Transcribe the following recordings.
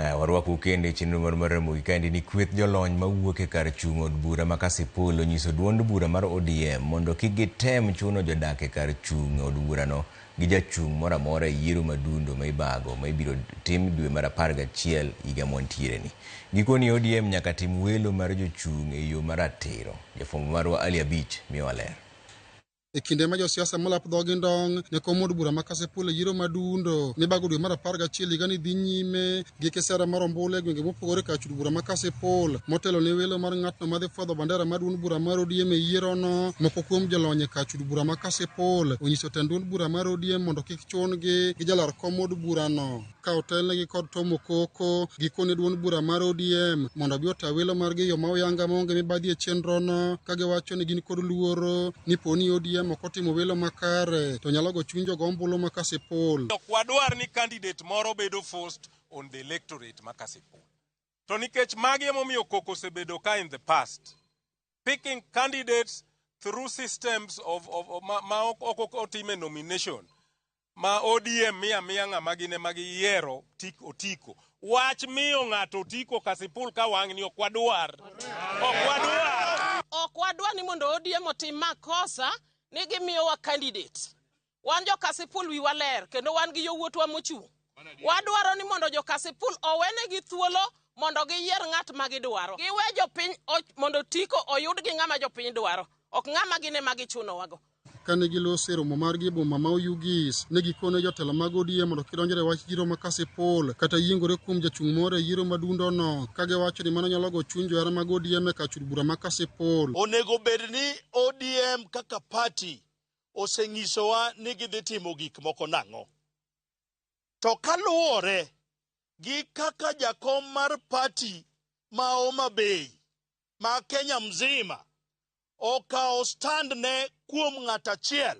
Warwakou kendo e chenro mar mar Ramogi kaendi ni kweth jolony mawuok e kar chung' od bura ma Kasipul onyiso duond bura mar ODM mondo kik gitem chuno jodak e kar chung' od burano gi jachung' moro amora e yiero madundo ma ibago ma ibiro tim dwe mar 11 higa mwantiere ni. Gikoni ODM nyaka tim welo mar jochung' e yo maratiro. Jafwambo marwa Ali Abich miyowa ler. E kinde ma josiasa molap dhogi ndong' ne kom od bura ma Kasipul e yiero madundo mibago dwe mar 11 higani dhi nyime gi kisera mar ombulu e gwenge mopogore kar od bura ma Kasipul motelo ne welo mar ng'atno madhi fwadho bandera mar duond bura mar ODM e yierono. Moko kuom jolony e kar od bura ma Kasipul onyiso tend duond bura mar ODM mondo kik chun-gi gi jalar kom od burano ka otelnegi kod Tom Okoko. Gikone duond bura mar ODM mondo obi ota welo margi e yo ma oyanga maonge mibadhi e chenrono, ka giwacho ni gin kod luoro ni po ni ODM ok otimo welo makare to nyalo go chuny jogo ombulu ma Kasipul. Ok wadwar ni candidate moro bedo forced on the electorate ma Kasipul. To nikech magi emomiyo koko osebedo ka in the past, picking candidates through systems of ma ok otime nomination, ma ODM miya miya ng'ama gin ema giyiero tik otiko. Wach miyo ng'ato otiko Kasipul ka wang'ni ok wadwar. Ok wadwar. Ok wadwar ni mondo ODM otim makosa ni gimiyowa candidate. Wan jo Kasipul wiwa ler kendo wan gi yowuotwa mochung'. Wadwaro ni mondo jo Kasipul owenegi thuolo mondo giyier ng'at ma gidwaro. Giwe jopiny mondo otiko oyud gi ng'ama jopiny dwaro, ok ng'ama gin ema gichunowago. Kane giloso e romo margi e boma ma Oyugis, ne gikone jotelo mag ODM mondo kik donjre e wach yiero ma Kasipul kata yiengore kuom jachung' moro e yiero madundono, ka giwacho ni mano nyalo go chuny johera mag ODM e kar od bura ma Kasipul. Onego bed ni ODM kaka party osenyisowa ni gidhi timo gik moko nang'o. To kaluwore gi kaka jakom mar party ma Homa Bay ma Kenya mzima okawo stand ne kuom ng'at achiel,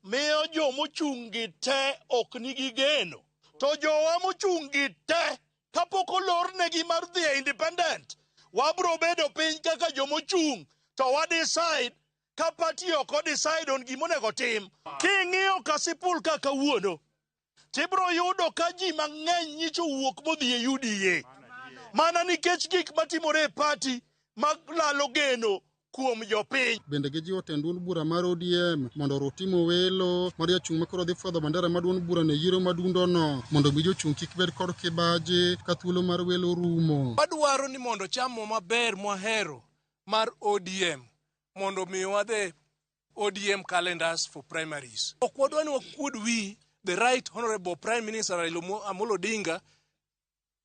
miyo jomochung' gi te ok nigi geno. To jowa mochung' gi te kapok olornegi mar dhi e independent, wabro bedo piny kaka jomochung' to wa decide ka party ok o decide on gimonego tim. King'iyo Kasipul ka kawuono, tibro yudo ka ji mang'eny nyicho wuok modhi e UDA. Mana nikech gik matimore e party mag lalo geno kuom jopiny. Bende gijiwo tend duond bura mar ODM mondo oru timo welo mar jachung' makoro dhi fwadho bandera mar duond bura ne yiero madundono mondo mi jochung' kik bed kod kibaji ka thuolo mar welo rumo. Wadwaro ni mondo chamo maber mwahero mar ODM mondo miwa the ODM calendars for primaries. Ok wadwa ni wakuod wi the right honorable Prime Minister Raila Amolo Odinga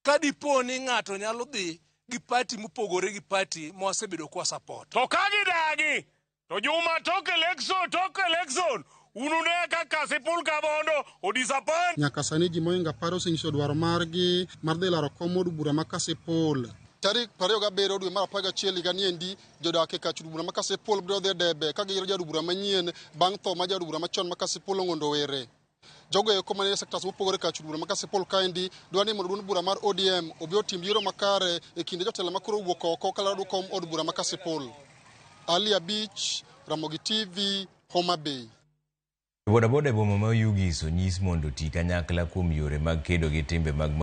ka dipo ni ng'ato nyalo dhi gi party mopogore gi party mwasebedo kwa support. To ka gidagi, to juma tok election, tok election, unune ka Kasipul Kabondo odisappoint. Nyaka sani ji mohingo 10 osenyiso dwaro margi mar dhi laro kom od bura ma Kasipul. Tarik 27 dwe mar 11 higa niendi, jodak e kar od bura ma Kasipul biro dhi e debe ka giyiero jaod bura manyien bang' tho mar jaod bura machon ma Kasipul Ong'ondo Were. Jogo eko manie sectors mopogore kar od bura ma Kasipul kaendi dwa ni mondo duond bura mar ODM obi otim yiero makare e kinde jotelo ma koro owuok oko kalaro kom od bura ma Kasipul. Ali Abich, Ramogi TV, Homa Bay. Bodaboda e boma ma Oyugis onyis mondo oti kanyakla kuom yore mag kedo gi timbe mag